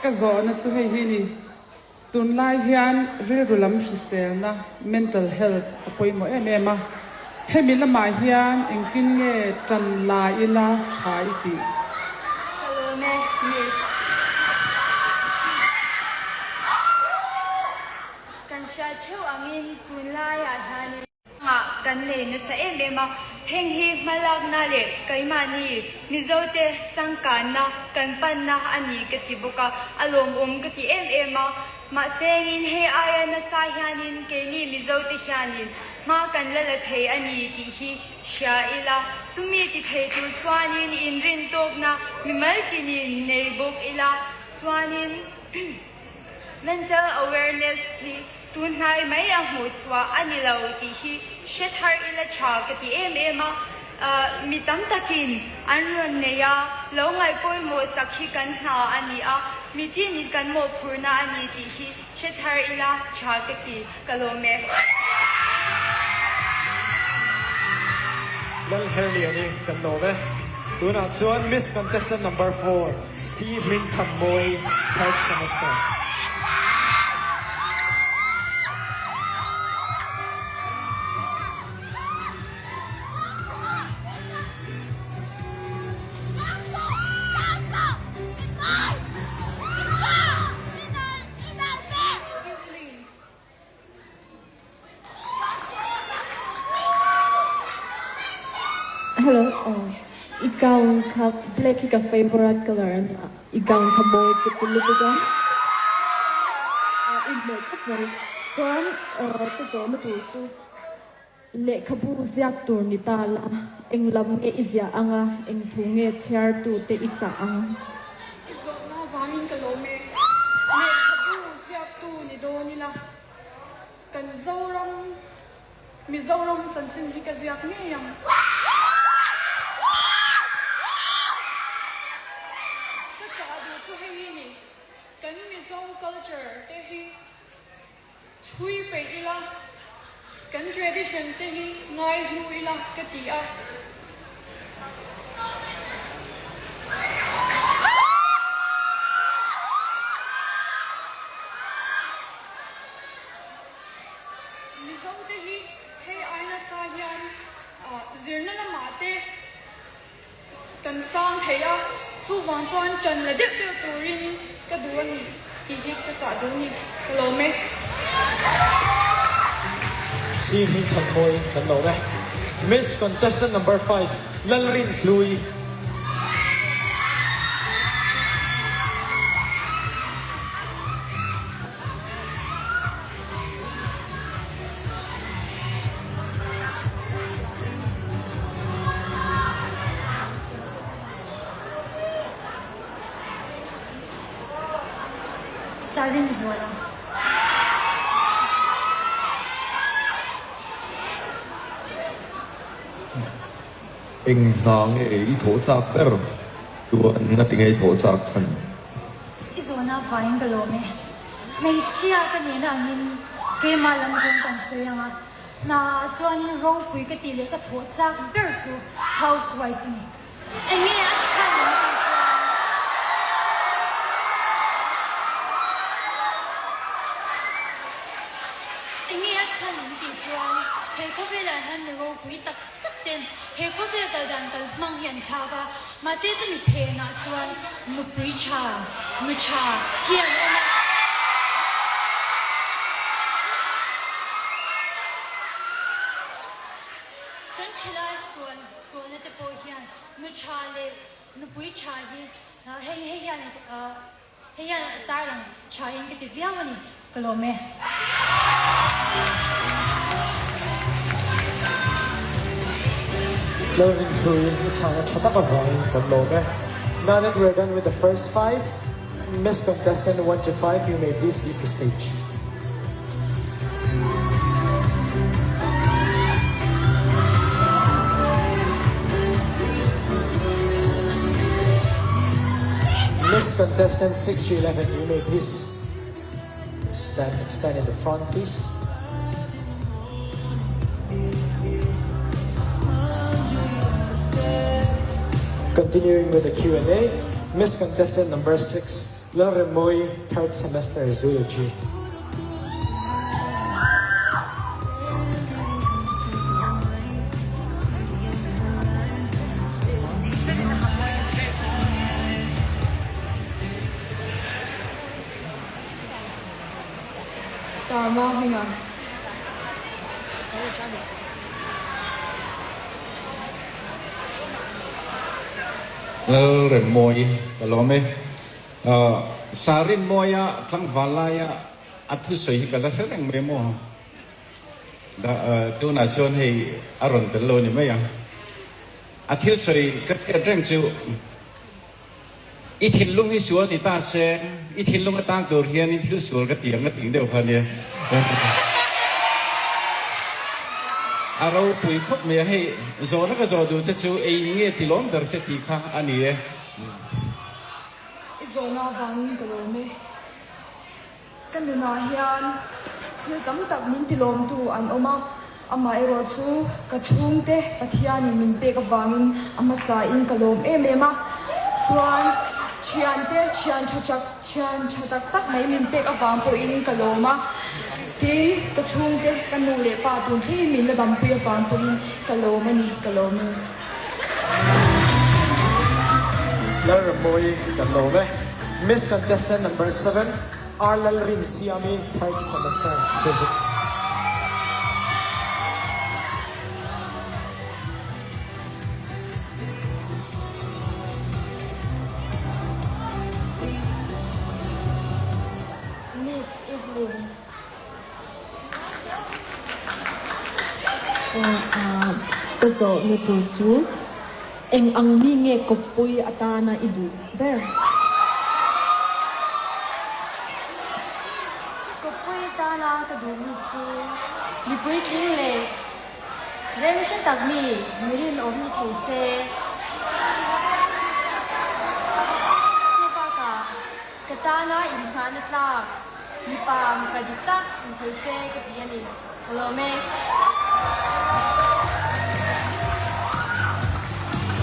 Ka zawhna chu hei hi ni, tunlai hian rilru lam hriselna, mental health, a pawimawh em em a, hemi lamah hian engtin nge tan la ila tha i tih? Ka lawm e, Miss. Kan hriat theuh angin tunlaiah hianin. Nghah kan nei nasa em em a, heng hi hmalakna leh keimahni Mizote changkanna kan panna a ni ka ti bawk a, a lawmawm ka ti em em a. Mahse engin hei aia nasa hianin keini Mizote hianin hma kan la la thei a ni tih hi hria ila, chumi ti thei tur chuanin inrintawkna mimal tinin nei bawk ila chuanin Mental awareness hi tun hnai mai a hmuh chhuah a ni lo tih hi hre thar ila tha ka ti em em a, mi tam takin an rawn nei a, lo ngaih pawimawh sak hi kan hna a ni a, mi tinin kan mawhphurhna a ni tih hi hre thar ila tha ka ti, ka lawm e. Lalherliani kan lawm e. Tunah chuan Miss Contestant Number 4. Si Hmingthanmawi Third Semester. Hello aw i gown kha black hi ka favourite colour a nia i gown kha mawi ka ti lutuk a i hmuh khawp mai chuan ka zawhna tur chu lehkhabu ziak tur ni ta la eng lam nge i ziah ang a eng thu nge chhiar tu te i chah ang. I zawhna vangin ka lawm e lehkhabu ziak tu ni dawn ila. Kan Zoram, Mizoram chanchin hi ka ziak ngei ang. Ka chah duh chu hei hi ni, kan Mizo culture te hi chhui peih ila, kan tradition te hi ngai hnu ila ka ti a. Mizo te hi hei ai nasa hian zirna lamah te kan sang thei a, chuvang chuan chan la deuh deuh turin ka duh a ni tih hi ka chah duh a ni, ka lawm e. Si Hmingthanmawi kan lawm e. Miss Contestant Number 5 Lalrinhlui. Sarinzuala. Eng hna nge i thawh chak ber chuan ngatinge i thawh chak chhan? I zawhna vaiin ka lawm e. Hmeichhia ka nihna angin keimah lam rawng kan sawi ang a, hna ah chuanin ropui ka tih leh ka thawh chak ber chu housewife a ni. Enge a chhan an tih chuan. Enge a chhan an tih chuan he khawvelah hian mi ropui tak tak ten he khawvel kal dan kal hmang hi an thlak a, mahse chumi phenah chuan nupui tha, nu tha hi an awm a. Kan thalai sual sualna te pawh hian nu tha leh nupui tha hi hei hei hian Hei hian a tarlang tha in ka ti viau a ni, ka lawm e. Learning through i chhana tha tak avangin kan lawm e. Now that we are done with the first five, Miss Contestant 1 to 5, you may please leave the stage. Miss Contestant 6 to 11, you may please stand, stand in the front, please. Continuing with the Q&A, Miss Contestant number 6. Lalremmawi, third semester Zoology. Sarma hminga. Lalremmawi ka lawm e. Sarinmawia tlangval laia a thusawi hi ka la hre reng mai maw? Tunah chuan hei a rawn tel lo a ni mai ang. A thil sawi ka hriat reng chu I thinlung hi sual ni ta se, i thinlung atan tur hianin thil sual ka ti ang a tih deuh kha nia. A ropui khawp mai a, hei zawhna ka zawh duh che chu ei nge ti lawm ber che tih kha a ni e. I zawhna avangin ka lawm e. Ka nunah hian thil tam tak min tilawmtu an awm a, amaherawh chu ka chhungte Pathianin min pek avangin a hmasain ka lawm em em a. Chuan thiante thian tha tak thian tha tak tak mai min pek avang pawhin ka lawm a. Tin, ka chhungte ka nu leh pa tun thlengin min la dampui avang pawhin ka lawm a ni, ka lawm e. Lalrammawi kan lawm e. Miss Contestant number 7, R Lalrinsiami, third semester, Physics. Miss Evelyn. Ka zawhna tur chu eng ang mi nge kawppui atana i duh ber? Kawppui atana ka duh mi chu mipui tling leh rem hre tak mi mi rinawm ni thei se. Chu bakah ka tana inngahna tlak Mipa mipa dik tak ni thei se ka ti a ni. Ka lawm e.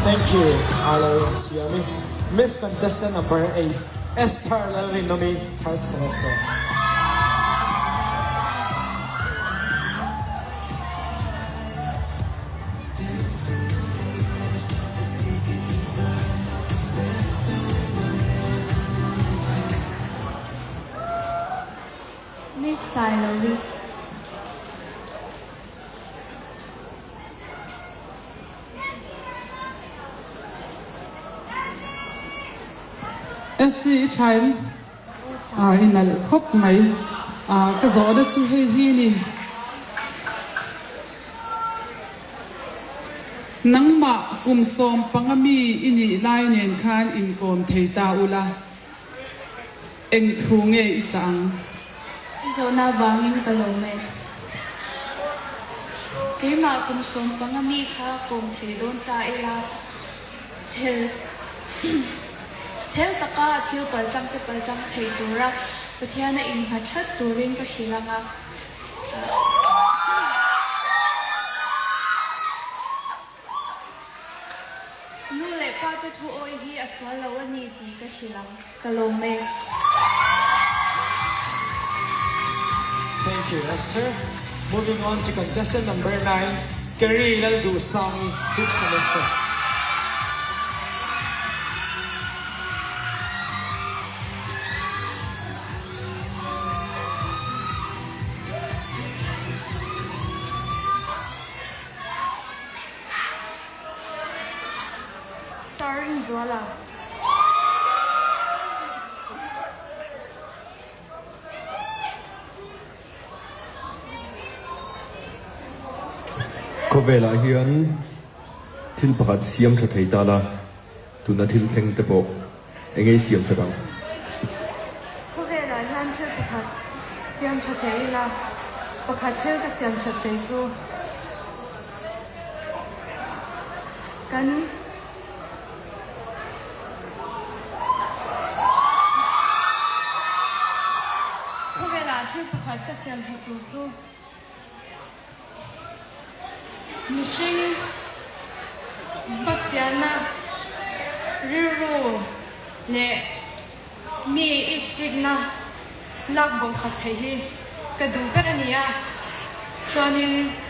Thank you, Alo Siami. Miss Contestant number 8, Esther Lalrinomi, third semester. Miss Sailovi. SC i tha em? Ah i nalh khawp mai. Ah ka zawhna chu hei hi ni. Nangmah kum 15 mi i nih lai nen khan inkawm thei ta ula. Eng thu nge i chah ang? I zawhna avangin ka lawm e. Keimah kum 15 mi kha kawm thei dawn ta ila, chhel chhel taka thil paltlang te paltlang thei tura Pathiana innghat tlat turin ka hrilh ang a. Nu leh pa te thu awi hi a sual lo a ni tih ka hrilh ang, ka lawm e. Thank you Esther. Moving on to contestant number 9, Kerry Lalduhsangi, fifth semester. Sir Rinzuala. Khawvelah hian thil pakhat siam tha thei ta la, tuna thil thleng te pawh eng nge i siam that ang? Khawvelah hian thil pakhat siam tha thei ila, pakhat thil ka siam that thei chu kan Khawvelah thil pakhat ka siam that tur chu Mihring hmasialna rilru leh. Mi itsikna lak bo sak theih hi ka duh ber a ni a. Chuanin.